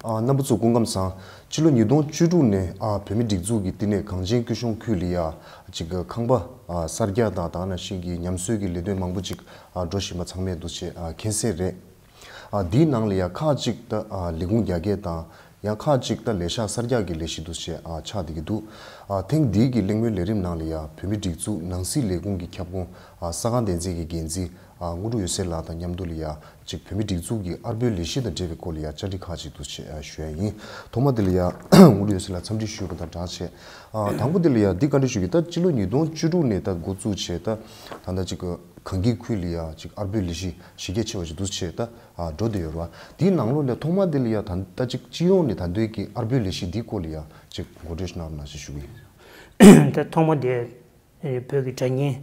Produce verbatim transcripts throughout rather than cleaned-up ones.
ཨ། རྣམ་པ་ཚོ་སྐུ་ཁམས་བཟང་། ཕྱི་ལོ་ཉིས་སྟོང་བཅུ་དྲུག་ནས། ཨ། བོད་མི་སྒྲིག་འཛུགས་ཀྱི་བསྟི་གནས་གངས་ཅན་སྐྱིད་གཤོངས་ཁུལ་ལ་ཡ་ཅིག་ཁང་པ། ཨ། གསར་རྒྱག་དང་དེ་ནང་བཞིན་གྱི་ཉམས་གསོའི་གི་ལས་དོན་མང་པོ་ཅིག་ཨ། འགྲོ་བཞིན་པ་ཚང་མས་འདུག་བྱས། ཨ། མཁྱེན་གསལ་རེད། ཨ། འདིའི་ནང་ལ་ཡ་ཁག་ཅིག་ད། ཨ། ལས་ཁུངས་རྒྱ་སྐྱེད་དང་། ཡང་ཁག་ཅིག་ད་ལས་ཤག་གསར་རྒྱག་གི་ལས་གཞི་འདུག་བྱས། ཨ། ཆགས་བསྡད་ཀྱི་འདུག་ཨ། ཐེངས་འདིའི་གི་གླེང་མོལ་ལས་རིམ་ནང་ལ་ཡ་བོད་མི་སྒྲིག་འཛུགས་ནང་སྲིད་ལས་ཁུངས་ཀྱི་ཁྱབ་ཁོངས། ཨ། ས་ཁང་སྡེ་ཚན་གྱི་འགན་འཛིན། ཨ། དངོས་གྲུབ་འོད་ཟེར་ལགས་དང་མཉམ་དུ་ལ་ཡ་ཅིག་བོད་མི་སྒྲིག་འཛུགས་ཀྱི་ཨར་པོའི་ལས་གཞི་དང་འབྲེལ་བའི་སྐོར་ལ་ཡ་བཅར་འདྲི་ཁག་ཅིག་འདུག་བྱས། ཨ། ཞུ་ཡ་ཡིན། ཐོག་མ་དེ་ལ་ཡ་དངོས་གྲུབ་འོད་ཟེར་ལགས་འཚམས་འདྲི་ཞུས་པ་དང་སྦྲགས་བྱས། ཨ། དང་པོ་དེ་ལ་ཡ་འདི་བཀའ་འདྲི་ཞུ་གི། ད་སྤྱི་ལོ་ཉིས་སྟོང་བཅུ་དྲུག་ནས་ད་འགོ་བཙུགས་བྱས། ད་ད་ལྟ་ཅིག་གངས་སྐྱིད་ཁུལ་ལ་ཡ་ཅིག་ཨར་པོའི་ལས་གཞི་གཞི་རྒྱ་ཆེ་བ་ཞིག་འདུག་བྱས། ད། ཨ། འགྲོ་བསྡད་ཡོད་རེད་བ། དེའི་ནང་ལོགས་ལ་ཐོག་མ་དེ་ལ་ཡ་ད་ད་ཅིག་སྤྱི་ཡོངས་ནས་ད་དུང་གི་ཨར་པོའི་ལས་གཞི་འདིའི་སྐོར་ལ་ཡ་ཅིག་ངོ་སྤྲོད་ཞིག་གནང་རོགས་གནང་ཞེས་ཞུ་གི་ཡིན། ད་ཐོག་མ་དེ་བོད་ཀྱི་དྲ་བརྙན་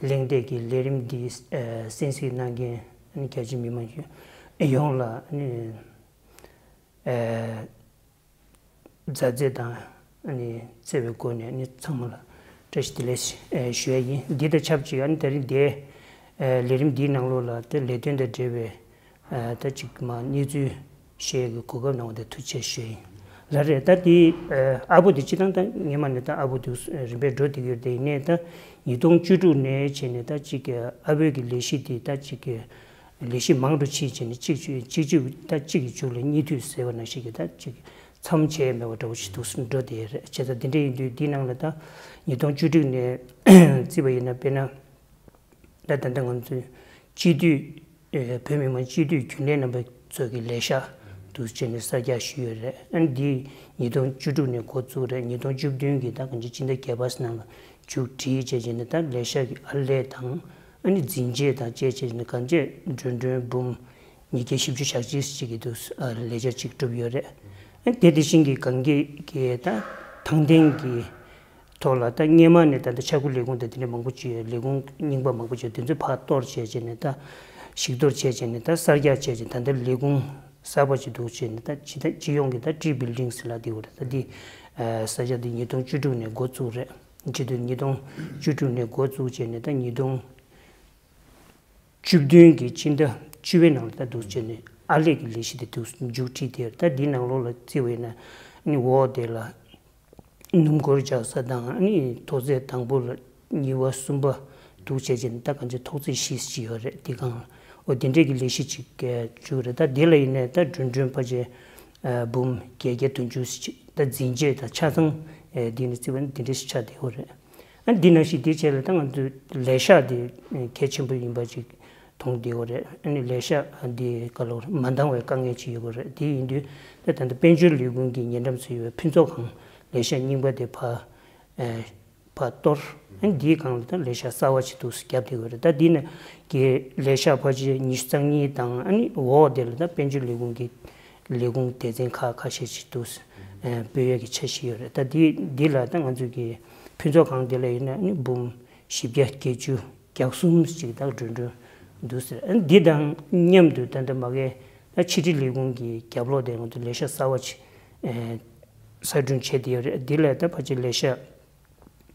གླེང་སྟེགས་ཀྱི་ལས་རིམ་འདི་གསན་གཟིགས་གནང་མཁན་རྒྱ་ཆེ་མི་མང་ཡོངས་ལ། མཛའ་བརྩེ་དང་བརྩེ་བའི་སྒོ་ནས་ཚང་མ་ལ་བཀྲ་ཤིས་བདེ་ལེགས་ཞུ་ཡ་ཡིན། འདི་དང་ཆབས་ཅིག་ཨ་ནི་དེ་རིང་འདིའི་ལས་རིམ་འདིའི་ནང་ལོགས་ལ་དེ་ལས་དོན་དང་འབྲེལ་བའི་ད་ཅིག་མ་གནས་ཚུལ་བཤད་ཡ་གི་གོ་སྐབས་གནང་བ་དེ་ཐུགས་རྗེ་ཆེ་ཞུ་ཡ་ཡིན། ལགས་རེད། ད་འདི་ཨ་བོ་དེ་སྤྱིར་བཏང་ད་སྔོན་མ་ནས་ད་ཨ་བོ་དེ་རིམ་པས་འགྲོ་བསྡད་ཡོད་དེ། ཡིན་ནའི་ད་ཉིས་སྟོང་བཅུ་དྲུག་ནས་བྱས་ནས་ད་ཅིག་ཨ་བོའི་གི་ལས་གཞི་དེ་ད་ཅིག་ལས་གཞི་མང་དུ་ཕྱིན་བྱས་ནས་གཅིག་གཅིག་གཅིག་ད་གཅིག་གི་མཇུག་ལ་གཉིས་མཐུད་ཟེར་བ་ནང་བཞིན་གྱི་ད་ཅིག་མཚམས་ཆད་མེད་པ་འདྲ་བོ་ཞིག་འདུག་སེ་འགྲོ་བསྡད་ཡོད་རེད། བྱས་ཙང་དེ་འདྲ་ཡིན་དུས་འདིའི་ནང་ལ་ད་ཉིས་སྟོང་བཅུ་དྲུག་ནས་བརྩིས་པ་ཡིན་ན། དཔེར་ན་ད་ད་ལྟ་ང་ཚོའི་སྤྱི་འཐུས་ཨེ་བོད་མི་མང་སྤྱི་འཐུས་རྒྱུན་ལས་རྣམ་པ་ཚོ་གི་ལས་ཤག་འདུག་སེ་བྱས་ནས་གསར་རྒྱག་ཞུས་ཡོད་རེད། ཨ་ནི་འདི་ཉིས་སྟོང་བཅུ་དྲུག་ནས་འགོ་བཙུགས་རེད། ཉིས་སྟོང་བཅུ་བདུན་གྱི་ད་གང་ཅི་སྤྱི་ཟླ་བརྒྱད་པ་ནང་ལ་མཇུག་སྒྲིལ་བྱས་བྱས་ནས། ད་ལས་ཤག་གི་ཨར་ལས་དང་ཨ་ནི་འཛིན་ཆས་དང་བཅས་བྱས་ནས་གང་ཅི་འགྲོ་གྲོན་འབུམ་ཉིས་བརྒྱ་བཞི་བཅུ་ཞེ་གཅིག་ཅིག་གི་འདུག་ཨ་ལས་འཆར་ཅིག་གྲུབ་ཡོད་རེད། ཨ་ནི་དེ་དེ་བཞིན་གྱི་གངས་སྐྱིད་ཀྱི་ད་ཐང་སྟེང་གི་ཐོག་ལ་ད་སྔོན་མ་ནས་ད་ལྟ་ཆ་བགོས་ལས་ཁུངས་དང་དེ་འདྲ་མང་པོ་ཅིག་ཡོད། ལས་ཁུངས་རྙིང་པ་མང་པོ་ཅིག་ཡོད། དེ་ཚོ་ཕར་གཏོར་བྱས་བྱས་ནས། ད་བཤིག་གཏོར་བྱས་བྱས་ནས། ད་གསར་རྒྱག་བྱས་བྱས། ད་ལྟ་ལས་ཁུངས་གསར་པ་ཅིག་འདུག་བྱས་ནས། ད་སྤྱི་ད་སྤྱི་ཡོངས་ཀྱི་ད་ཊི་བིལ་ཌིང་ཟེར་ལབ་བསྡད་ཡོད་རེད། ད་འདི་ཨ་ས་ཆ་འདི་ཉིས་སྟོང་བཅུ་དྲུག་ནས་འགོ་བཙུགས་རེད། སྤྱི་ཟླ་ཉིས་སྟོང་བཅུ་དྲུག་ནས་འགོ་བཙུགས་བྱས་ནས། ད་ཉིས་སྟོང་བཅུ་བདུན་གྱི་སྤྱི་ཟླ་བཅུ་པའི་ནང་ལ་ད་འདུག་བྱས་ནས་ཨར་ལས་ཀྱི་ལས་གཞི་དེ་འདུག་མཇུག་སྒྲིལ་བསྡད་ཡོད་རེད། ད་འདིའི་ནང་ལོགས་ལ་བརྩིས་པ་ཡིན་ན། ཨ་ནི་འོག་དེ་ལ་སྣུམ་འཁོར་རྒྱག་ས་དང་། ཨ་ནི་ཐོག་ཚད་དང་པོ་ལ་གཉིས་པ་གསུམ་པ་འདུག་བྱས་བྱས་ནས། ད་གང་ཅི་ཐོག་ཚད་བཞི་ཅིག་ཡོད་རེད། དེ་གང་འོ་དེ་འདྲས་ཀྱི་ལས་གཞི་ཅིག་བཅུག་རེད། ད་དེ་ལ་ཡིན་ནའི་ད་འགྲོ་གྲོན་ཕལ་ཆེར་འབུམ་བརྒྱད་བརྒྱ་བདུན་ཅུ་ཅིག་ད་འཛིན་ཆས་དང་ཆ་ཚང་ཨེ་འདི་ནས་བརྩིས་པ་ན་འདི་འདྲས་ཤིག་ཆགས་བསྡད་ཡོད་རེད། ཨ་འདི་ནང་བཞིན་དེ་བྱས་ལ་ད་ང་ཚོའི་ལས་ཤག་འདི་གལ་ཆེན་པོ་ཡིན་པ་ཅིག་མཐོང་བསྡད་ཡོད་རེད། ཨ་ནི་ལས་ཤག་འདི་ག་ལ་མ་འདང་བའི་དཀའ་ངལ་ཅིག་ཡོད་རེད། དེ་ཡིན་དུས་ད་ད་ལྟ་དཔལ་འབྱོར་ལས་ཁུངས་ཀྱི་ཉེ་འགྲམ་སུ་ཡོད་པའི་ཕུན་ཚོགས་ཁང་ལས་ཤག་རྙིང་པ་དེ་ཕར་ཨེ་ཕར་གཏོར། ཨ་ནི་འདིའི་སྒང་ལ་ད་ལས་ཤག་གསར་པ་ཅིག་འདུག་སེ་བརྒྱབ་བསྡད་ཡོད་རེད། ད་འདི་ནས་ཀྱི་ལས་ཤག་ཕལ་ཆེར་ཉི་ཤུ་རྩ་གཉིས་དང་། ཨ་ནི་འོག་དེ་ལ་ད་དཔལ་འབྱོར་ལས་ཁུངས་ཀྱི་ལས་ཁུངས་སྡེ་ཚན་ཁག་ཁ་ཤས་ཤིག་འདུག་སེ་ཨེ་སྤོ་ཡས་ཀྱི་འཆར་གཞི་ཡོད་རེད། ད་འདི་འདི་ལ་ད་ང་ཚོ་གི་ཕུན་ཚོགས་ཁང་དེ་ལ་ཡིན་ན་ཨ་ནི་འབུམ་བཞི་བརྒྱ་བརྒྱད་ཅུ་གྱ་གསུམ་ཞིག་ད་འགྲོ་གྲོན་འདུག་ཟེར། ཨ་ནི་འདི་དང་མཉམ་དུ་ད་ལྟ་མ་གི་ད་ཕྱི་དྲིལ་ལས་ཁུངས་ཀྱི་རྒྱབ་ལོགས་དེ་ང་ཚོ་ལས་ཤག་གསར་པ་ཅིག་ཨེ་གསར་སྐྲུན་བྱས་བསྡད་ཡོད་རེད། འདི་ལ་ད་ཕལ་ཆེར་ལས་ཤག་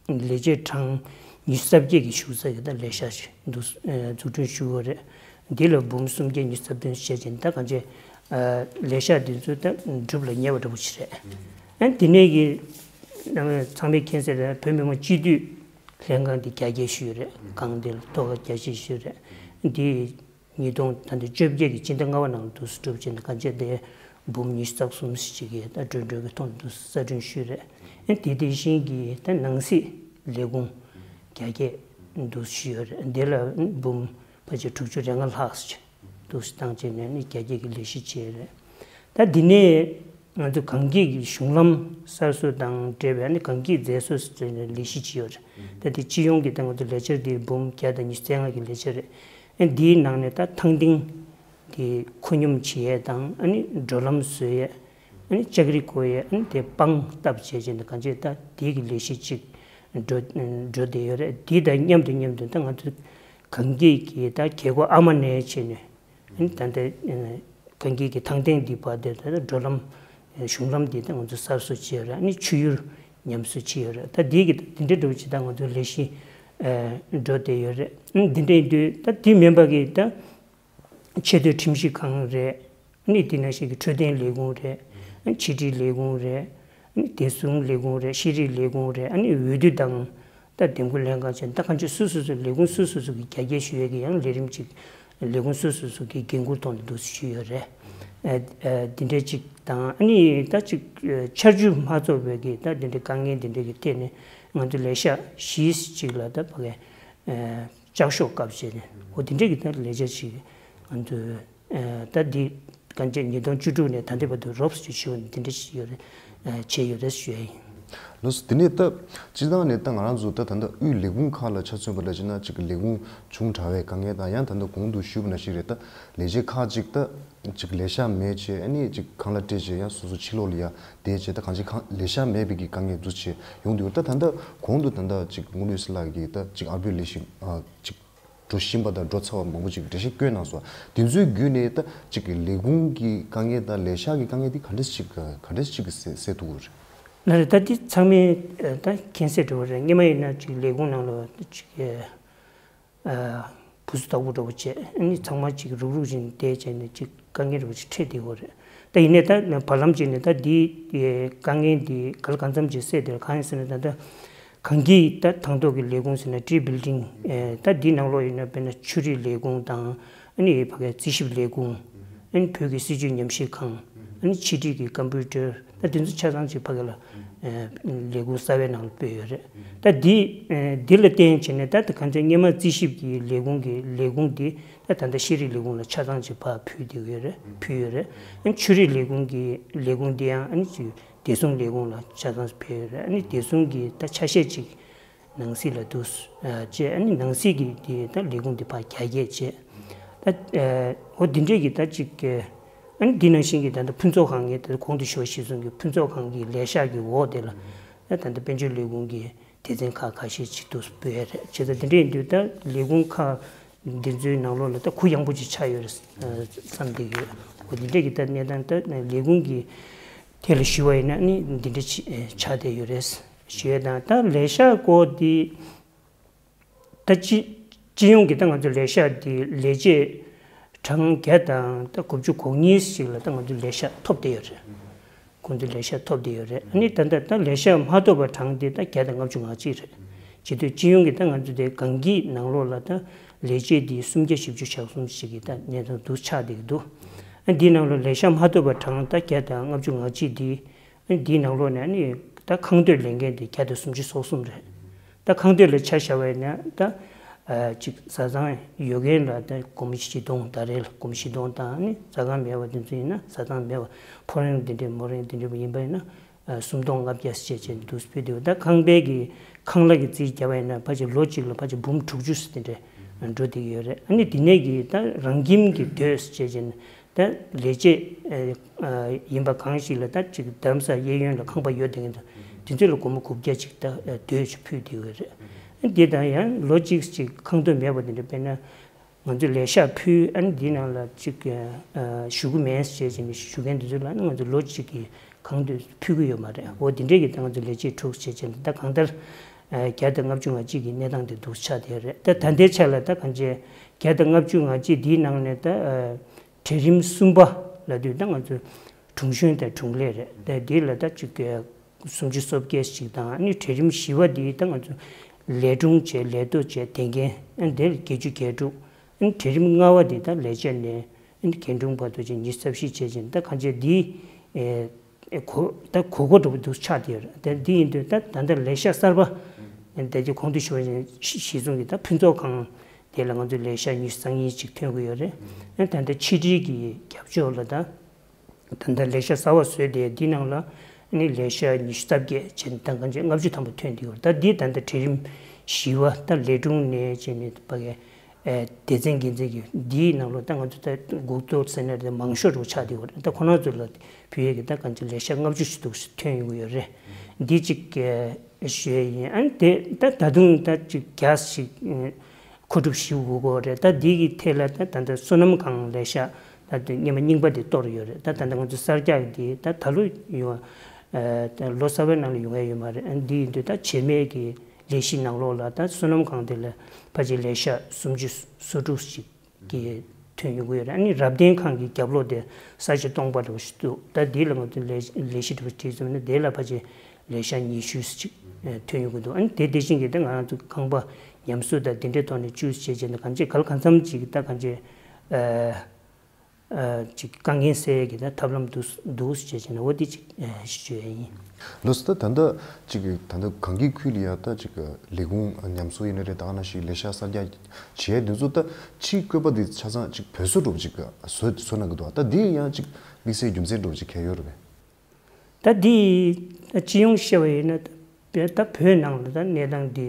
ལས་བྱེད་གྲངས་ཉི་ཤུ་རྩ་བརྒྱད་ཀྱི་བཞུགས་ས་ཀྱི་ད་ལས་ཤག་ཅིག་འདུག་ཨེ་འཛུགས་སྐྲུན་ཞུ་དགོས་རེད། འདི་ལ་འབུམ་སུམ་བརྒྱ་ཉི་ཤུ་རྩ་བདུན་བྱས་ཅིང་། ད་གང་ཅི་ཨ་ལས་ཤག་འདི་ཚོ་ད་འགྲུབ་ལ་ཉེ་བ་འདྲ་པོ་ཅིག་རེད། ཨ་ནི་འདི་ནས་ཀྱི་ཚང་མས་མཁྱེན་གསལ་རེད། བོད་མི་མང་སྤྱི་འཐུས་ལྷན་ཁང་འདི་རྒྱ་སྐྱེད་ཞུས་རེད། སྒང་འདི་ལ་ཐོག་ཁ་རྒྱ་སྐྱེད་ཞུས་རེད། འདི་ཉིས་སྟོང་ད་ལྟ་བཅོ་བརྒྱད་ཀྱི་སྤྱི་ཟླ་ལྔ་པ་ནང་ལ་འདུག་སེ་གྲུབ་ཅིང་། ད་གང་ཅི་དེ་འབུམ་ཉི་ཤུ་རྩ་གསུམ་ཞིག་གི་ད་འགྲོ་གྲོན་གྱི་ཐོག་ཏུ་འདུག་སེ་གསར་སྐྲུན་ཞུས་རེད། ཨ་ནི་དེ་དེ་བཞིན་གྱི་ད་ནང་སྲིད་ལས་ཁུངས་རྒྱ་སྐྱེད་འདུག་སེ་ཞུས་ཡོད་རེད། དེ་ལ་འབུམ་ཕལ་ཆེར་དྲུག་ཅུ་རེ་ལྔ་ལྷག་ཅིག་འདུག་སེ་བཏང་བྱས་ནས་ནི་རྒྱ་སྐྱེད་ཀྱི་ལས་གཞི་བྱས་རེད། ད་འདི་ནས་ང་ཚོ་གངས་སྐྱིད་ཀྱི་གཞུང་ལམ་གསར་བཟོ་དང་འབྲེལ་བའི་ཨ་ནི་གངས་སྐྱིད་མཛེས་བཟོ་ཟེར་ནས་ལས་གཞི་ཅིག་ཡོད་རེད། ད་དེ་སྤྱི་ཡོངས་ཀྱི་ད་ང་ཚོ་ལས་འཆར་དེ་འབུམ་བརྒྱ་དང་ཉི་ཤུ་རྩ་ལྔ་གི་ལས་འཆར་རེད། ཨ་འདིའི་ནང་ནས་ད་ཐང་སྟེང་དེ་མཁོ་སྙོམས་བྱེད་ཡས་དང་། ཨ་ནི་འགྲོ་ལམ་བཟོ་ཡས། ཨ་ནི་ལྕགས་རི་བརྐོ་ཡས། ཨ་ནི་དེ་པང་བཏབ་བྱས་བྱས་ནས་གང་ཅི་ད་དེ་གི་ལས་གཞི་ཅིག་འགྲོ་འགྲོ་བསྡད་ཡོད་རེད། དེ་དང་མཉམ་དུ་མཉམ་དུ་ད་ང་ཚོ་གངས་སྐྱིད་ཀྱི་ད་རྒྱལ་སྒོ་ཨ་མ་ནས་བྱས་ནས། ཨ་ནི་ད་ལྟ་གངས་སྐྱིད་ཀྱི་ཐང་སྟེང་འདི་བར་དེ་ད་འགྲོ་ལམ་གཞུང་ལམ་འདི་ད་ང་ཚོ་གསར་བཟོ་བྱས་ཡོད་རེད། ཨ་ནི་ཆུ་ཡུར་ཉམས་གསོ་བྱས་ཡོད་རེད། ད་འདི་གི་འདི་འདྲའི་འགྲོ་བྱེད་ད་ང་ཚོ་ལས་གཞི་འགྲོ་བསྡད་ཡོད་རེད། ཨ་ནི་འདི་འདྲ་ཡིན་དུས་ད་འདི་མིན་པ་གི་ད་ཆེས་མཐོའི་ཁྲིམས་ཞིབ་ཁང་རེད། ཨ་ནི་འདི་ནང་བཞིན་གྱི་འཕྲོད་བསྟེན་ལས་ཁུངས་རེད། ཕྱི་དྲིལ་ལས་ཁུངས་རེད། བདེ་སྲུང་ལས་ཁུངས་རེད། ཤེས་རིག་ལས་ཁུངས་རེད། ཨ་ནི་འོས་བསྡུ་དང་། ད་འདེམས་བསྐོ་ལྷན་ཁང་བྱས་ནས་ད་གང་ཅི་སོ་སོ་སོ་ལས་ཁུངས་སོ་སོ་སོ་གི་རྒྱ་སྐྱེད་ཞུ་ཡས་ཀྱི་ཡང་ལས་རིམ་ཅིག་ལས་ཁུངས་སོ་སོ་སོ་གི་འགན་འཁུར་ཐོག་ནས་འདུག་ཞུས་ཡོད་རེད། ཨ་ཨ་འདི་འདྲའི་ཅིག་དང་ཨ་ནི་ད་ཅིག་ཨ་ཆར་ཆུ་མ་ཚོགས་པའི་གི་ད་འདི་འདྲའི་དཀའ་ངལ་འདི་འདྲའི་གི་ཐད་ནས་ང་ཚོ་ལས་ཤག་བཞི་ཅིག་ལ་ད་ཕ་གི་ཨ་ལྕགས་ཤོག་བཀབ་བྱས་ནས་འོ་འདི་འདྲའི་གི་ད་ལས་འཆར་ཅིག་ང་ཚོས། ཨ་ད་འདི་གང་ཅི་ཉིས་སྟོང་བཅུ་དྲུག་ནས་ད་ལྟའི་བར་དུ་རོབ་ཙམ་ཞུ་བ་ནི་འདི་འདྲ་ཞིག་ཡོད་རེད། ཨ་བྱས་ཡོད་རེད་ཞུ་ཡ་ཡིན། ལགས་སོ། དེ་ནས་ད་སྤྱིར་བཏང་ནས་ད་ང་རང་ཚོ་ད་ད་ལྟ་དབུས་ལས་ཁུངས་ཁག་ལ་ཆ་མཚོན་པ་ལ་བྱས་ན་ཅིག་ལས་ཁུངས་ཆུང་དྲགས་པའི་དཀའ་ངལ་དང་ཡང་ད་ལྟ་གོང་དུ་ཞུས་པ་ནང་བཞིན་རེད། ད་ལས་བྱེད་ཁག་ཅིག་ད་ཅིག་ལས་ཤག་མེད་བྱས་ཨ་ནི་ཅིག་ཁང་གླ་སྤྲད་བྱས་ཡང་སོ་སོ་ཕྱི་ལོགས་ལ་ཡ་བསྡད་བྱས་ད་གང་ཅི་ཁང་ལས་ཤག་མེད་པའི་གི་དཀའ་ངལ་འདུག་བྱས་ཡོང་དུས་ད་ད་ལྟ་གོང་དུ་ད་ལྟ་ཅིག་དངུལ་ལོས་སི་ལགས་ཀྱིས་ད་ཅིག་ཨར་པོའི་ལས་ཤིག་ཅིག་འགྲོ་བཞིན་པ་དང་འགྲོ་ཚར་བ་མང་པོ་ཅིག་འགྲེལ་བཤད་བཀོད་གནང་སོང་། དེ་ཚོའི་བརྒྱུད་ནས་ད་ཅིག་ལས་ཁུངས་ཀྱི་དཀའ་ངལ་དང་ལས་ཤག་གི་དཀའ་ངལ་དེ་ག་འདྲས་ཅིག་ག་འདྲས་ཅིག་གི་སེལ་སེལ་ཐུབ་ཀྱི་རེད། ལགས་རེད། ད་འདི་ཚང་མས་ད་མཁྱེན་གསལ་འདྲ་བོ་རེད། སྔོན་མ་ཡིན་ན་ཅིག་ལས་ཁུངས་ནང་ལ་ཅིག་བུ་སུ་དག་པོ་འདྲ་བོ་བྱས་ཨ་ནི་ཚང་མ་ཅིག་རུག་རུག་བྱས་ནས་བསྡད་བྱས་ནས་ཅིག་དཀའ་ངལ་འདྲ་བོ་ཅིག་འཕྲད་བསྡད་ཡོད་རེད། ད་ཡིན་ནའི་ད་བར་ལམ་ཅིག་ནས་ད་འདི་དཀའ་ངལ་འདི་ག་ལ་གང་འཚམ་ཅིག་སེལ་བསྡད་རེད། གང་ཡིན་ཟེར་ན་ད་ལྟ། གང་གི་ད་དང་ཐོག་གི་ལས་ཁུངས་ཟེར་ན་ཊི་བི་ལྡིང་ཨེ་ད་འདི་ནང་ལོགས་ཡིན་ན་དཔེར་ན་ཆོས་རིག་ལས་ཁུངས་དང་ཨ་ནི་ཕ་གའི་རྩིས་ཞིབ་ལས་ཁུངས། ཨ་ནི་བོད་ཀྱི་སྲིད་བྱུས་ཉམས་ཞིབ་ཁང་། ཨ་ནི་ཕྱི་དྲིལ་གྱི་ཀམ་པུ་ཊར་ད་འདི་ཚོ་ཆ་ཚང་ཅིག་ཕ་གི་ལ་ཨེ་ལས་ཁུངས་གསར་པའི་ནང་ལ་སྤོས་ཡོད་རེད། ད་འདི་ཨེ་འདི་ལ་བརྟེན་བྱས་ནས་ད་ད་གང་ཅི་སྔོན་མ་རྩིས་ཞིབ་ཀྱི་ལས་ཁུངས་ཀྱི་ལས་ཁུངས་འདི་ད་ད་ལྟ་ཤེས་རིག་ལས་ཁུངས་ལ་ཆ་ཚང་ཅིག་ཕར་ཕུལ་བསྡད་ཡོད་རེད། ཕུལ་ཡོད་རེད། ཨ་ནི་ཆོས་རིག་ལས་ཁུངས་ཀྱི་ལས་ཁུངས་འདི་ཡང་ཨ་ནི་ཅིག་བདེ་སྲུང་ལས་ཁུངས་ལ་ཆ་ཚང་ཕུལ་ཡོད་རེད། ཨ་ནི་བདེ་སྲུང་གི་ད་ཆ་ཤས་ཅིག་ནང་སྲིད་ལ་འདུག་ཨ་བྱས། ཨ་ནི་ནང་སྲིད་ཀྱི་དེ་ད་ལས་ཁུངས་དེ་ཕར་རྒྱ་སྐྱེད་བྱས། ད་ཨ་འོ་འདི་འདྲས་ཀྱི་ད་ཅིག་ཨ་ནི་འདི་ནང་བཞིན་གྱི་ད་ལྟ་ཕུན་ཚོགས་ཁང་ངས་ད་གོང་དུ་ཞུས་པ་གཞིར་བཟུང་གི་ཕུན་ཚོགས་ཁང་གི་ལས་ཤག་གི་འོག་དེ་ལ་ད་ད་ལྟ་དཔལ་འབྱོར་ལས་ཁུངས་ཀྱི་སྡེ་ཚན་ཁག་ཁ་ཤས་ཅིག་འདུག་སྤོས་ཡ་རེད། བྱས་ཙང་དེ་འདྲ་ཡིན་དུས་ད་ལས་ཁུངས་ཁག་འདི་ཚོའི་ནང་ལོགས་ལ་ད་གུ་ཡངས་པོ་ཅིག་ཆགས་ཡོད་རེད་བསམ་བསྡད་ཡོད། འོ་འདི་འདྲ་གི་ད་གནས་སྟངས་ད་ལས་ཁུངས་ཀྱི་དེ་ལ་ཞུ་བ་ཡིན་ན་ནི་འདི་འདྲ་ཅིག་ཆགས་བསྡད་ཡོད་རེད། ཞུ་ཡ་དང་ད་ལས་ཤག་སྐོར་འདི་ད་སྤྱི་སྤྱི་ཡོངས་ཀྱི་ད་ང་ཚོ་ལས་ཤག་འདི་ལས་བྱེད་གྲངས་བརྒྱ་དང་ད་དགུ་བཅུ་གོ་གཉིས་ཤིག་ལ་ད་ང་ཚོ་ལས་ཤག་ཐོབ་བསྡད་ཡོད་རེད། ཁོང་ཚོའི་ལས་ཤག་ཐོབ་བསྡད་ཡོད་རེད། ཨ་ནི་ད་ལྟ་ད་ལས་ཤག་མ་ཐོབ་པ་གྲངས་དེ་ད་བརྒྱ་དང་ལྔ་བཅུ་ང་གཅིག་རེད། བྱེད་དུས་སྤྱི་ཡོངས་ཀྱི་ད་ང་ཚོ་དེ་སྒང་གི་ནང་ལོགས་ལ་ད་ལས་བྱེད་དེ་སུམ་བརྒྱ་བཞི་བཅུ་ཞེ་གསུམ་ཞིག་གི་ད་གནས་སྟངས་འདུག་ཆགས་བསྡད་ཀྱི་འདུག་ཨ་འདིའི་ནང་ལོགས་ལས་ཤག་མ་ཐོབ་པ་གྲངས་ད་བརྒྱ་དང་ལྔ་བཅུ་ང་གཅིག་དེ་ཨ་འདིའི་ནང་ལོགས་ནས་ཨ་ནི་ད་ཁང་དོད་ལེན་མཁན་དེ་བརྒྱ་དང་སུམ་ཅུ་སོ་གསུམ་རེད། ད་ཁང་དོད་ལ་ཆ་བཞག་པ་ཡིན་ན་ད་ཨ་ཅིག་བཟའ་ཚང་ཡོད་མཁན་ལ་ད་སྒོར་མོ་བཞི་སྟོང་ད་རེས་ལ་སྒོར་མོ་བཞི་སྟོང་དང་ཨ་ནི་བཟའ་ཚང་མེད་པ་དེ་ཚོ་ཡིན་ན་བཟའ་ཚང་མེད་པ་ཕོ་རེངས་འདི་འདྲས་མོ་རེངས་འདི་འདྲས་ཡིན་པ་ཡིན་ན། ཨ་སུམ་སྟོང་ལྔ་བརྒྱ་ཞེས་བྱས་འདུག་སྤེལ་དུས་ད་ཁང་པའི་གི་ཁང་གླ་གི་རྩིས་བརྒྱབ་པ་ཡིན་ན་ཕལ་ཆེར་ལོ་གཅིག་ལ་ཕལ་ཆེར་འབུམ་དྲུག་ཅུ་ཙམ་དེ་འདྲ་འགྲོ་བསྡད་ཀྱི་ཡོད་རེད། ཨ་ནི་དེ་ནས་གི་ད་རང་ཁྱིམ་གྱི་དུད་ཞེས་བྱས་ནས་ད་ལས་བྱེད་ཨ་ཡིན་པ་གང་ཞིག་ལ་ད་ཅིག་རྡ་རམ་ས་གཡས་གཡོན་ལ་ཁང་པ་ཡོད་བསྡད་མཁན་དང་དེ་ཚོ་ལ་སྒོར་མོ་དགུ་བརྒྱ་ཅིག་ད་དུད་ཅིག་ཕུལ་བསྡད་ཡོད་རེད། ཨ་ནི་དེ་དང་ཡང་ལོ་གཅིག་ཅིག་ཁང་དོད་མེད་པ་དེ་འདྲ་དཔེར་ན། ང་ཚོས་ལས་ཤག་ཕུལ་ཨ་ནི་འདིའི་ནང་ལ་ཅིག་ཞུ་གི་མེད་ཟེར་བྱས་ནས་ཞུ་མཁན་དེ་ཚོ་ལ་ནི་ང་ཚོ་ལོ་གཅིག་གི་ཁང་དོད་ཕུལ་གི་ཡོད་མ་རེད། འོ་དེ་འདྲས་ཀྱི་ད་ང་ཚོ་ལས་བྱེད་དྲུག་བྱས་བྱས་ནས་ད་གང་ལྟར་བརྒྱ་དང་ལྔ་བཅུ་ང་གཅིག་གི་གནས་སྟངས་དེ་འདུག་ཆགས་བསྡད་རེད། ད་ད་ལྟའི་ཆ་ལ་ད་གང་ཅི་བརྒྱ་དང་ལྔ་བཅུ་ང་གཅིག་འདིའི་ནང་ནས་ད་གྲལ་རིམ་གསུམ་པ་ལབ་དུས་ད་ང་ཚོ་དྲུང་གཞོན་དང་དྲུང་ལས་རེད། ད་འདི་ལ་ད་ཅིག་སུམ་ཅུ་སོ་བརྒྱད་ཞིག་དང་ཨ་ནི་གྲལ་རིམ་བཞི་པ་འདི་ད་ང་ཚོ་ལས་དྲུང་བྱས་ལས་ཐོག་བྱས་དེ་འགན་ཨ་ནི་དེ་ལ་བརྒྱད་ཅུ་གྱ་དྲུག་ཨ་ནི་གྲལ་རིམ་ལྔ་པ་འདི་ད་ལས་བྱེད་ནས་ཨ་ནི་འགན་དྲུང་བར་དུ་བྱས་ཉི་ཤུ་རྩ་བཞི་བྱས་ཅིང་ད་གང་ཅི་འདི་ཨེ་གོ་ད་གོ་གོ་འགྲོ་བ་འདུག་ཆགས་བསྡད་ཡོད་རེད། ད་འདི་ཡིན་དུས་ད་ད་ལྟ་ལས་ཤག་གསར་པ་ཨ་ནི་ད་ཅི་གོང་དུ་ཞུ་བ་བཞིན་གཞི་བཟུང་གི་ད་ཕུན་ཚོགས་ཁང་དེ་ལ་ང་ཚོ་ལས་ཤག་ཉི་ཤུ་རྩ་གཉིས་ཅིག་ཐོན་གི་ཡོད་རེད། ཨ་ནི་ད་ལྟ་ཕྱི་དྲིལ་གྱི་རྒྱབ་ཕྱོགས་ལ་ད། ད་ལྟ་ལས་ཤག་གསར་པ་བཟོས་ཏེ་འདི་ནང་ལ་ནི་ལས་ཤག་ཉི་ཤུ་རྩ་བརྒྱད་བྱས་ནས་ད་གང་ཅི་ལྔ་བཅུ་ཐམ་པ་ཐོན་བསྡད་ཡོད། ད་འདི་ད་ལྟ་གྲལ་རིམ་བཞི་པ་ད་ལས་དྲུང་ནས་བྱས་ནས་ཕ་གི་ཨེ་སྡེ་ཚན་འགན་འཛིན་གྱི་འདིའི་ནང་ལོགས་ད་ང་ཚོ་ད་འགོ་གཙོ་ཟེར་ན་རེད་མང་ཤོས་རུ་ཆགས་བསྡད་ཡོད་རེད། ད་ཁོ་རང་ཚོ་ལ་ཕུལ་ཡས་ཀྱི་ད་གང་ཅི་ལས་ཤག་ལྔ་བཅུ་ཞིག་འདུག་ཐོན་ཡོང་གི་ཡོད་རེད། འདི་གཅིག་ཨེ་ཞུ་ཡས་ཡིན། ཨ་ནི་དེ་ད་ད་དུང་ད་གཅིག་རྒྱ་ཞིག་མཁོ་སྒྲུབ་ཞུ་དགོས་ཀྱི་རེད། ད་འདི་གི་ཐད་ལ་ད་ད་ལྟ་སོ་ནམ་ཁང་ལས་ཤག་ད་ལྟ་སྔོན་མ་རྙིང་པ་འདི་གཏོར་ཡོད་རེད། ད་ད་ལྟ་ང་ཚོ་གསར་རྒྱག་འདི་ད་ད་ལོ་ཡོང་བ་ད་ལོ་གསར་པའི་ནང་ལ་ཡོང་ཡ་ཡོད་མ་རེད། ཨ་འདི་ཡིན་དུས་ད་བྱེད་མེད་ཀྱི་ལས་གཞི་ནང་ལོགས་ལ་ད་སོ་ནམ་ཁང་འདི་ལ་ཕལ་ཆེར་ལས་ཤག་སུམ་ཅུ་སོ་དྲུག་ཅིག་གི་ ཐོན་ཡོང་གི་ཡོད་རེད། ཨ་ནི་རབ་བརྟན་ཁང་གི་རྒྱབ་ལོགས་དེ་ས་བྱི་སྟོང་པ་འདྲ་བོ་ཞིག་འདུག་ད་དེ་ལ་ང་ཚོ་ལས་ལས་གཞི་འདྲ་བོ་བྲིས་ཙམ་ན་དེ་ལ་ཕལ་ཆེར་ལས་ཤག་ཉི་ཤུ་ཅིག་ཐོན་ཡོང་གི་འདུག་ཨ་ནི་དེ་དེ་བཞིན་གྱི་ད་ང་རང་ཚོ་ཁང་པ་ཉམས་གསོ་དང་དེ་འདྲའི་ཐོག་ནས་བཅུ་བྱས་བྱས་ནས་གང་ཅི་གལ་གང་འཚམ་ཅིག་ད་གང་ཅི། ཨ། ཨ། ཅིག་དཀའ་ངལ་སེལ་ཡས་ཀྱི་ད་ཐབས་ལམ་འདུག་འདུག་ཅེས་བྱས་ནས་འོ་འདི་ཅིག་ཨ་ཞུ་ཡས་ཡིན། ལགས་སོ། ད་ད་ལྟ་ཅིག་ད་ལྟ་གངས་སྐྱིད་ཁུལ་ལ་ཡ་ད་ཅིག་ལས་ཁུངས་ཉམས་གསོ་ཡིན་ན་རེད། ད་ག་ནང་བཞིན་ལས་ཤག་གསར་རྒྱག་བྱེད་ཡས་འདི་ཚོ་ད་ཕྱིའི་བཀོད་པ་འདི་ཆ་ཚང་ཅིག་བོད་བཟོ་འདྲ་བོ་ཅིག་བཟོ་བཟོ་གནང་གི་འདུག་ད་འདི་ཡང་ཅིག་དམིགས་བསལ་རྒྱུ་མཚན་འདྲ་བོ་ཅིག་གང་ཡོད་རེད་པས། ད་འདི་སྤྱི་ཡོངས་བཤད་པ་ཡིན་ན་ད་བོད་ནང་ལ་ད་གནས་སྟངས་འདི་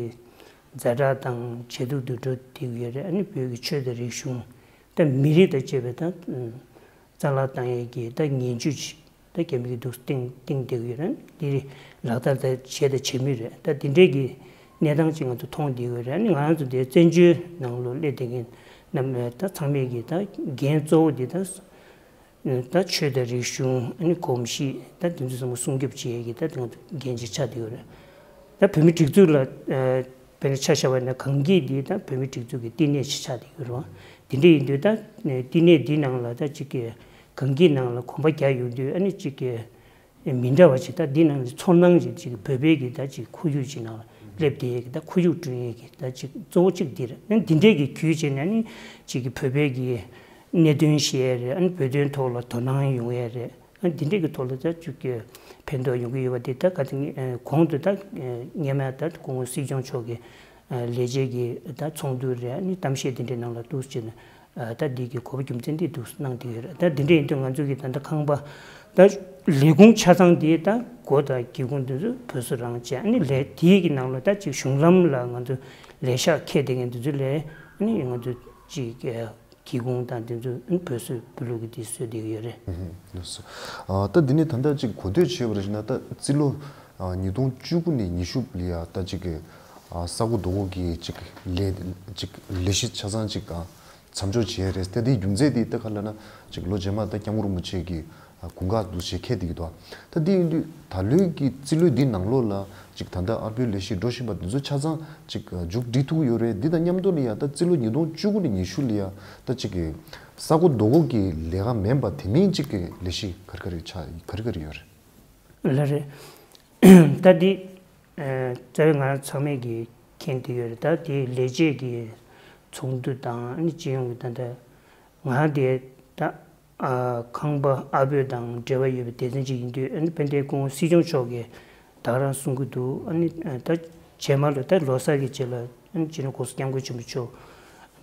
ཛ་དྲག་དང་ཇེ་སྡུག་ཏུ་འགྲོ་བསྡད་ཀྱི་ཡོད་རེད། ཨ་ནི་བོད་ཀྱི་ཆོས་དང་རིག་གཞུང་ད་མི་རིགས་དང་བཅས་པའི་ད་རྩ་བརླག་བཏང་ཡས་ཀྱི་ད་ངན་ཇུས་ཅིག་ད་རྒྱ་མི་གིས་འདུག་བཏིང་བཏིང་བསྡད་ཀྱི་ཡོད་རེད། ཨ་ནི་འདི་ལག་བསྟར་ད་བྱས་དང་བྱེད་མུས་རེད། ད་འདི་འདྲས་ཀྱི་གནས་སྟངས་ཅིག་ང་ཚོ་མཐོང་བསྡད་ཀྱི་ཡོད་རེད། ཨ་ནི་ང་རང་ཚོ་འདིར་བཙན་བྱོལ་ནང་ལོགས་སླེབས་བསྡད་མཁན་རྣམས་ད་ཚང་མས་ཀྱི་ད་འགན་གཙོ་བོ་འདི་ད། ད་ཆོས་དང་རིག་གཞུང་ཨ་ནི་གོམས་གཤིས་ད་དེ་ཚོ་ཚང་མ་སྲུང་སྐྱོབ་བྱེད་ཡས་ཀྱི་ད་དེ་ང་ཚོ་འགན་ཅིག་ཆགས་བསྡད་ཡོད་རེད། ད་བོད་མིའི་སྒྲིག་འཛུགས་ལ་ཨ་དཔེར་ན་ཆ་བཞག་པ་ཡིན་ན་གངས་སྐྱིད་འདི་ད་བོད་མིའི་སྒྲིག་འཛུགས་ཀྱི་བསྟི་གནས་ཅིག་ཆགས་བསྡད་ཡོད་རེད་བ། དེ་འདྲ་ཡིན་དུས་ད་བསྟི་གནས་འདི་ནང་ལ་ད་ཅིག་གི་གངས་སྐྱིད་ནང་ལ་གོམ་པ་རྒྱག་ཡོང་དུས་ཨ་ནི་ཅིག་གི་མི་འདྲ་བ་ཅིག་ད་འདི་ནང་གི་ཚོར་སྣང་ཅིག་ཅིག་བོད་པའི་གི་ད་ཅིག་ཁོར་ཡུག་ཅིག་ནང་ལ་སླེབས་བསྡད་ཡས་ཀྱི་ད་ཁོར་ཡུག་བསྐྲུན་ཡས་ཀྱི་ད་ཅིག་གཙོ་བོ་གཅིག་འདི་རེད། ཨ་ནི་འདི་འདྲས་ཀྱི་བརྒྱུད་བྱས་ནས་ཨ་ནི་ཅིག་གི་བོད་པའི་གི་གནད་དོན་བཤད་ཡས་རེད། ཨ་ནི་བོད་དོན་ཐོག་ལ་དོ་སྣང་ཡོང་ཡས་རེད། ཨ་ནི་འདི་འདྲས་ཀྱི་ཐོག་ལ་ད་ཅིག་གི་ཕན་ཐོགས་ཡོང་གི་ཡོད་པ་འདི་ད་ག་དེ་གོང་དུ་ད་སྔོན་མ་ད་སྐུ་ངོ་སྲིད་སྐྱོང་མཆོག་གི་ལས་བྱེད་ཀྱི་ད་ཚོགས་འདུ་རེད། ཨ་ནི་གཏམ་བཤད་འདི་འདྲའི་ནང་ལ་འདུག་བྱས་ནས། ད་འདི་གི་གོ་བ་རྒྱུ་མཚན་འདི་འདུག་གནང་བསྡད་ཡོད་རེད། ད་འདི་འདྲ་ཡིན་དུས་ང་ཚོ་གི་ད་ལྟ་ཁང་པ་ད་ལས་ཁུངས་ཆ་ཚང་འདི་ད་སྒོ་དང་སྒེའུ་ཁུང་འདི་ཚོ་བོད་བཟོ་རང་བྱས། ཨ་ནི་ལས་དེའི་གི་ནང་ལ་ད་ཅིག་གཞུང་ལམ་ལ་ང་ཚོ་ལས་ཤག་འཁེལ་བསྡད་མཁན་འདི་ཚོ་ལས་ཨ་ནི་ང་ཚོ་ཅིག་སྒེའུ་ཁུང་དང་འདི་ཚོ་ཨ་ནི་བོད་བཟོ་བོད་ལུགས་ཀྱི་འདི་བཟོས་བསྡད་ཀྱི་ཡོད་རེད། ཨུ་ཧུམ། ལགས་སོ། ཨ་ད་འདི་ནས་ད་ལྟ་ཅིག་གོ་ཐོས་བྱས་པར་བྱས་ན་ད་རྩིས་ལོ་ཉིས་སྟོང་བཅུ་དགུ་ནས་ཉི་ཤུ་ལ་ཡ་ད་ཅིག་གི་ས་གོ་རྡོ་སྐོར་གྱི་ཅིག་ལས་ཅིག་ལས་གཞི་ཆ་ཚང་ཅིག་མཚམས་འཇོག་བྱས་རེད། ད་དེའི་རྒྱུ་མཚན་དེ་ད་ག་ལབ་ན་ཅིག་ལོ་རྗེས་མ་ད་སྐྱབས་མགོན་རིན་པོ་ཆེ་གི་དགུང་གྲངས་འདུག་ཞེས་འཁེལ་བསྡད་ཀྱི་འདུག་ད་དེ་ཡིན་དུས་ད་ལོའི་གི་རྩིས་ལོའི་འདི་ནང་ལོགས་ལ་ཅིག་ད་ལྟ་ཨར་པོའི་ལས་གཞི་འགྲོ་བཞིན་པ་འདི་ཚོ་ཆ་ཚང་ཅིག་མཇུག་སྒྲིལ་ཐུབ་ཀྱི་ཡོད་རེད། འདི་དང་མཉམ་དུ་ལ་ཡ་ད་རྩིས་ལོ་ཉིས་སྟོང་བཅུ་དགུ་ནས་ཉི་ཤུ་ལ་ཡ་ད་ཅིག་གི་ས་གོ་རྡོ་སྐོར་གྱི་ལས་ཀ་མིན་པ་དེ་མིན་ཅིག་གི་ལས་གཞི་ག་རེ་ག་རེ་ཆགས་ག་རེ་ག་རེ་ཡོད་རེད། ལགས་རེད། ད་འདི་རྩ་བའི་ང་རང་ཚང་མས་ཀྱིས་མཁྱེན་བསྡད་ཡོད་རེད། ད་དེ་ལས་བྱེད་ཀྱི་ཚོགས་འདུ་དང་ཨ་ནི་སྤྱི་ཡོངས་ཀྱི་ད་ལྟ་ང་དེ་ད་ཨ་ཁང་པ་ཨར་པོ་དང་འབྲེལ་བ་ཡོད་པའི་སྡེ་ཚན་ཅིག་ཡིན་དུས་ཨ་ནི་དཔལ་ལྡན་སྐུ་ངོ་སྲིད་སྐྱོང་མཆོག་གིས་ད་ག་རང་གསུང་གི་འདུག་ཨ་ནི་ད་རྗེས་མ་ལ་ད་ལོ་གསར་གྱི་རྗེས་ལ་ཨ་ནི་སྤྱི་ནོར་༸གོང་ས་༸སྐྱབས་མགོན་ཆེན་པོ་མཆོག་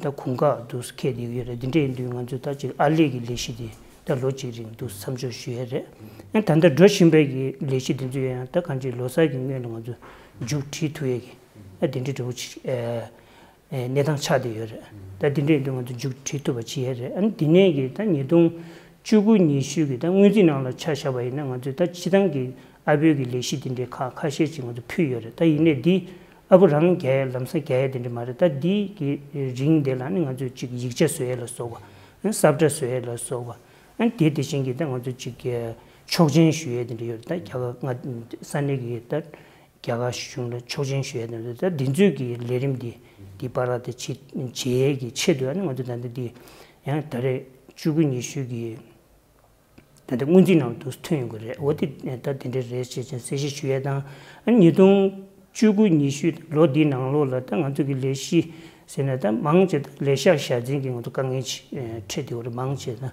ད་དགུང་ཁག་འདུག་སེ་འཁེལ་བསྡད་ཡོད་རེད། འདི་འདྲ་ཡིན་དུས་ང་ཚོས་ད་ཅིག་ཨར་ལས་ཀྱི་ལས་གཞི་འདི་ད་ལོ་གཅིག་རིང་འདུག་མཚམས་འཇོག་ཞུ་ཡས་རེད། ཨ་ད་ལྟ་འགྲོ་བཞིན་པའི་གི་ལས་གཞི་འདི་ཚོ་ཡང་ད་གང་ཅི་ལོ་གསར་གྱི་སྔོན་ལ་ང་ཚོ་མཇུག་སྒྲིལ་ཐུབ་ཡས་ཀྱི་ཨ་འདི་འདྲ་འདྲ་བོ་ཅིག་ཨེ་ཨེ་གནས་སྟངས་ཆགས་བསྡད་ཡོད་རེད། ད་འདི་འདྲ་ཡིན་དུས་ང་ཚོ་མཇུག་སྒྲིལ་ཐུབ་པ་བྱེད་ཡས་རེད། ཨ་ནི་འདི་ནས་ཀྱི་ད་ཉིས་སྟོང་བཅུ་དགུ་ཉི་ཤུ་གི་ད་སྔོན་རྩིས་ནང་ལ་ཆ་བཞག་པ་ཡིན་ན་ང་ཚོས་ད་སྤྱི་བཏང་གི་ཨར་པོའི་གི་ལས་གཞི་འདི་འདྲའི་ཁག་ཁ་ཤས་ཅིག་ང་ཚོ་ཕུལ་ཡོད་རེད། ད་ཡིན་ནའི་འདི་ཨར་པོ་རང་རྒྱག་ཡ་ལམ་སང་རྒྱག་ཡ་དེ་འདྲ་མ་རེད། ད་འདི་གི་རིང་དེ་ལ་ནི་ང་ཚོས་ཅིག་ཡིག་ཆ་བཟོ་ཡ་ལ་སོགས་པ། ཨ་ས་བཀྲ་བཟོ་ཡ་ལ་སོགས་པ། ཨ་དེ་དེ་བཞིན་གྱི་ད་ང་ཚོས་ཅིག་ཆོག་མཆན་ཞུ་ཡ་དེ་འདྲ་ཡོད་རེད། ད་རྒྱ་གར་ང་ས་གནས་ཀྱི་ད་རྒྱ་གར་གཞུང་ལ་ཆོག་མཆན་ཞུ་ཡ་དེ་འདྲ་ད་འདི་ཚོའི་གི་ལས་རིམ་འདི་འདི་པར་དེ་བྱེད་བྱེད་ཡ་གི་ཆེད་དུ་ཨ་ནི་ང་ཚོ་ད་ལྟ་འདི་ཡང་ད་རེས་བཅུ་དགུ་ཉི་ཤུ་གི་ད་ལྟ་སྔོན་རྩིས་ནང་དུ་ཐོན་ཡོང་གི་རེད། འོ་དེ་ད་དེ་འདྲ་རེད་ཅེས་ཀྱང་གསལ་བཤད་ཞུ་ཡས་དང་། ཨ་ཉིས་སྟོང་བཅུ་དགུ་ཉི་ཤུ་ལོ་འདིའི་ནང་ལོགས་ལ་ད་ང་ཚོ་གི་ལས་གཞི་ཟེར་ན་ད་མང་ཆེ་ད་ལས་ཤག་བཞག་འཛིན་གྱི་ང་ཚོ་དཀའ་ངལ་ཅིག་འཕྲད་དེ་བར་མང་ཆེ་ད་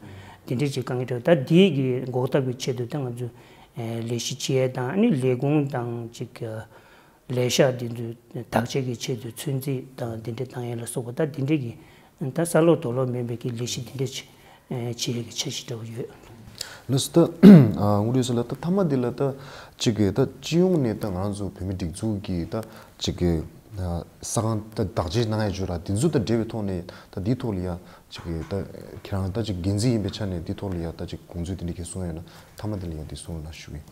དེ་འདྲ་ཅིག་དཀའ་ངལ་འཕྲད། ད་དེའི་གི་འགོག་ཐབས་ཀྱི་ཆེད་དུ་ད་ང་ཚོ་ལས་གཞི་བྱེད་ཡས་དང་ཨ་ནི་ལས་ཁུངས་དང་ཅིག་ལས་ཤག་འདི་ཚོའི་བདག་གཅེས་ཀྱི་ཆེད་དུ་ཚོད་རྩིས་དང་འདི་འདྲ་བཏང་ཡས་ལ་སོགས་པ་ད་འདི་འདྲ་གི་ད་ས་སློག་རྡོ་སློག་མིན་པའི་གི་ལས་གཞི་འདི་འདྲ་ཅིག་བྱེད་ཡས་ཀྱི་འཆར་གཞི་འདྲ་བོ་ཡོད། ལགས་སོ། ད་ངོ་རེ་ཟེར་ལ་ད་མཐའ་མ་འདི་ལ་ད་ཅིག་གི་ད་སྤྱི་ཡོངས་ནས་ད་ང་རང་ཚོ་བོད་མི་སྒྲིག་འཛུགས་ཀྱི་ད་ཅིག་གི་ས་ཁང་ད་བདག་གཅེས་གནང་ཡས་བརྗོད་ར་འདི་ཚོ་ད་འབྲེལ་བའི་ཐོག་ནས་ད་འདིའི་ཐོག་ལ་ཡ་ཅིག་གི་ད་ཁྱེད་རང་ད་ཅིག་འགན་འཛིན་ཡིན་པའི་ཆ་ནས་འདིའི་ཐོག་ལ་ཡ་ད་ཅིག་དགོངས་ཚུལ་འདི་འདྲ་གི་གསུང་ཡོད་ན་མཐའ་མ་འདི་ལ་ཡ་འདི་གསུང་རོགས་གནང་ཞུ་གི་ཡིན།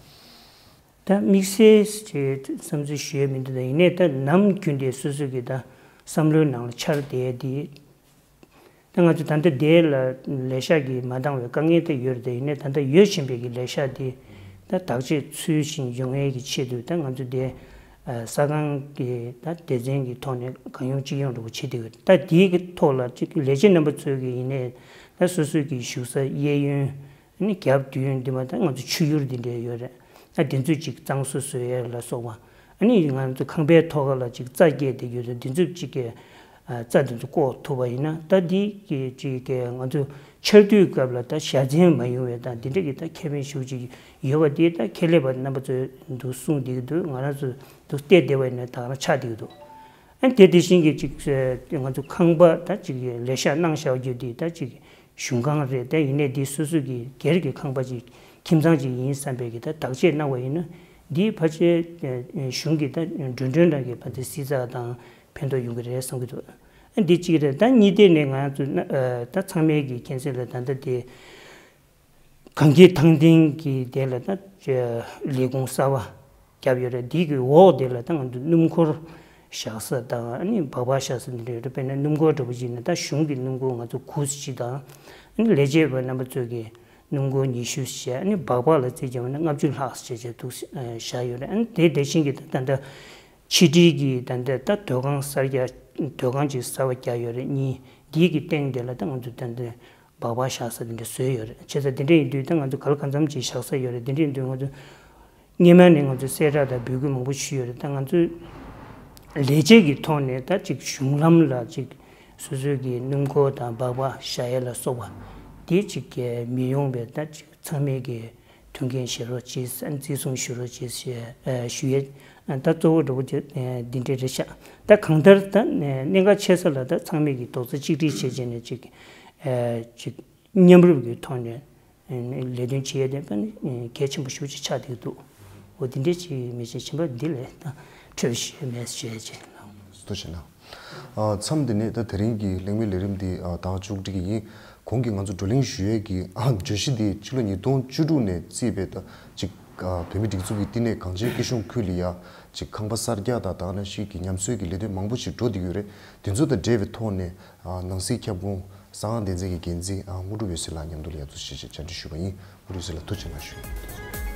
ད་དམིགས་བསལ་ཅིག་བསམ་ཚུལ་ཞུ་ཡས་མི་འདུག་ད་ཡིན་ནའི་ད་ནམ་རྒྱུན་དེ་སོ་སོ་གི་ད་བསམ་བློའི་ནང་ལ་འཆར་བསྡད་དེ། ད་ང་ཚོ་ད་ལྟ་དེ་ལ་ལས་ཤག་གིས་མ་འདང་བའི་དཀའ་ངལ་ད་ཡོད་རེད། ད་ཡིན་ནའི་ད་ལྟ་ཡོད་བཞིན་པའི་གི་ལས་ཤག་དེ་ད་བདག་གཅེས་ཚུལ་བཞིན་ཡོང་ཡས་ཀྱི་ཆེད་དུ་ད་ང་ཚོ་དེ་ས་ཁང་གི་ད་སྡེ་ཚན་གྱི་ཐོག་ནས་གང་ཡོང་ཅི་ཡོང་འདྲ་བོ་བྱེད་བསྡད་ཡོད། ད་དེའི་གི་ཐོག་ལ་ཅིག་ལས་བྱེད་རྣམ་པ་ཚོས་གི་ཡིན་ནའི་ ད་སོ་སོའི་གི་བཞུགས་ས་གཡས་གཡོན། ཨ་ནི་རྒྱབ་མདུན་འདི་མ་ད་ང་ཚོ་ཆུ་ཡུར་འདི་འདྲ་ཡོད་རེད། ཨ་དེ་ཚོ་ཅིག་གཙང་བཟོ་བཟོ་ཡས་ལ་སོགས་པ། ཨ་ནི་ང་ཚོ་ཁང་པའི་ཐོག་ཁ་ལ་ཅིག་རྩྭ་སྐྱེས་བསྡད་ཡོད་དུས་འདི་ཚོ་ཅིག་གི་ཨ་རྩྭ་འདི་ཚོ་བཀོག་ཐུབ་པ་ཡིན་ན། ད་འདི་གི་ཅིག་གི་ང་ཚོ་ཆར་དུས་སྐབས་ལ་ད་བཞའ་ཚན་མ་ཡོང་བའི་ད་འདི་འདྲ་གི་ད་ཁེ་ཕན་ཤུགས་ཅིག་ཡོད་པ་དེ་ད་ཁྱད་ལས་པ་རྣམ་པ་ཚོས་འདུག་གསུངས་བསྡད་ཀྱི་འདུག་ང་རང་ཚོ་འདུག་བལྟས་བསྡད་པ་ཡིན་ན་ད་ག་རང་ཆགས་བསྡད་ཀྱི་འདུག་ཨ་དེ་དེ་བཞིན་གྱི་ཅིག་ང་ཚོ་ཁང་པ་ད་ཅིག་ལས་ཤག་གནང་བཞག་རྒྱུ་དེ་ད་ཅིག་གཞུང་ཁང་རེད། ད་ཡིན་ནའི་འདི་སོ་སོ་གི་སྒེར་གྱི་ཁང་པ་ཅིག་ཁྱིམ་ཚང་ཅིག་ཡིན་བསམ་པའི་གི་ད་བདག་གཅེས་གནང་བ་ཡིན་ན། འདིའི་ཕལ་ཆེར་གཞུང་གི་ད་འགྲོ་གྲོན་རང་གི་ཕ་དེ་བསྲི་ཚགས་དང་ཕན་ཐོགས་ཡོང་གི་རེད་བསམ་གྱི་འདུག་ཨ་འདི་གཅིག་རེད། ད་གཉིས་དེ་ནས་ང་ཚོ་ད་ཚང་མས་གི་མཁྱེན་གསལ་ལ་ད་ལྟ་དེ་གངས་སྐྱིད་ཐང་སྟེང་གི་དེ་ལ་ད་ལས་ཁུངས་གསར་པ་བརྒྱབ་ཡོད་རེད། འདི་གི་འོག་དེ་ལ་ད་ང་ཚོ་སྣུམ་འཁོར་བཞག་ས་དང་ཨ་ནི་སྦག་སྦག་བཞག་ས་འདི་འདྲ་ཡོད་རེད། དཔེར་ན་སྣུམ་འཁོར་འདྲ་པོ་ཅིག་ནི་ད་གཞུང་གི་སྣུམ་འཁོར་ང་ཚོ་གུ་གཅིག་དང་། ཨ་ནི་ལས་བྱེད་པ་རྣམ་པ་ཚོས་ཀྱི་སྣུམ་འཁོར་ཉི་ཤུ་བྱས། ཨ་ནི་སྦག་སྦག་ལ་རྩིས་བྱས་པ་ན་ལྔ་བཅུ་ལྷག་བྱས་བྱས་འདུག་བཞག་ཡོད་རེད། ཨ་ནི་དེ་དེ་བཞིན་གྱི་ད་ད་ལྟ་ཕྱི་དྲིལ་གྱི་ད་ལྟ་ད་སྡོད་ཁང་གསར་རྒྱག་སྡོད་ཁང་ཅིག་གསར་པ་རྒྱག་ཡོད་རེད། གཉིས་འདིའི་གི་སྟེང་དེ་ལ་ད་ང་ཚོ་ད་ལྟ་སྦག་སྦག་བཞག་ས་དེ་འདྲ་བཟོས་ཡོད་རེད། བྱས་ཙང་དེ་འདྲ་ཡིན་དུས་ད་ང་ཚོ་ག་ལ་གང་འཚམ་ཅིག་བཞག་ས་ཡོད་རེད། དེ་འདྲ་ཡིན་དུས་ང་ཚོ་སྔོན་མ་ནས་ང་ཚོ་གསལ་བསྒྲགས་དང་འབོད་སྐུལ་མང་པོ་ཞུས་ཡོད་རེད། ད་ང་ཚོས་ལས་བྱེད་ཀྱི་ཐོག་ནས་ད་ཅིག་གཞུང་ལམ་ལ་ཅིག་སོ་སོའི་གི་སྣུམ་འཁོར་དང་སྦག་སྦག་བཞག་ཡས་ལ་སོགས་པ་དེ་ཅིག་གི་མི་ཡོང་བའི་ད་ཅིག་ཚང་མས་གི་མཐུན་རྐྱེན་བྱེད་རོགས་གྱིས། བརྩི་སྲུང་ཞུ་རོགས་གྱིས་ཞེས་ཞུ་ཡས། ད་གཙོ་བོ་འདྲ་པོ་དེ་འདི་འདྲ་རེད་ཤག་ད་གང་ལྟར་ད་གནད་འགག་ཆེ་ས་ལ་ད་ཚང་མས་གི་རྡོག་རྩ་གཅིག་སྒྲིལ་བྱས་བྱས་ནས་ཅིག་ཅིག་མཉམ་རུབ་ཀྱི་ཐོག་ནས་ལས་དོན་བྱེད་ཡས་དེ་གལ་ཆེན་པོ་ཞེ་པོ་ཅིག་ཆགས་བསྡད་འདུག་འོ་དེ་འདྲ་ཅིག་མི་བྱེད་བྱེད་པ་འདི་ལས་ད་འཕྲོས་ཤེས་མེད་ཞེས་བྱས། ཐུགས་རྗེ་གནང་། མཚམས་འདི་ནས་ད་དེ་རིང་གི་གླེང་མོལ་ལས་རིམ་འདི་ད་མཇུག་སྒྲིལ་གྱི་ཡིན། གོང་གི་ང་ཚོ་བགྲོ་གླེང་ཞུ་ཡས་ཀྱི་བརྗོད་གཞི་འདི་ཕྱི་ལོ་ཉིས་སྟོང་བཅུ་དྲུག་ནས་བརྩིས་པའི་ད་ཅིག་བོད་མི་སྒྲིག་འཛུགས་ཀྱི་བསྟི་གནས་གངས་ཅན་སྐྱིད་གཤོངས་ཁུལ་ལ་ཡ་ཅིག་ཁང་པ་གསར་རྒྱག་དང་དེ་ནང་བཞིན་གྱི་ཉམས་གསོའི་གི་ལས་དོན་མང་པོ་ཞིག་འགྲོ་བསྡད་ཀྱི་ཡོད་རེད། དེ་ཚོ་དང་འབྲེལ་བའི་ཐོག་ནས་ནང་སྲིད་ཁྱབ་ཁོངས་གསང་བ་སྡེ་ཚན་གྱི་འགན་འཛིན་དངོས་གྲུབ་འོད་ཟེར་ལགས་མཉམ་དུ་ལ་ཡ་ཚོ་ཞིག་བཅར་འདྲི་ཞུས་པ་ཡིན། དངོས་གྲུབ་འོད་ཟེར་ལགས་ཐུགས་རྗེ་གནང་ཞུ།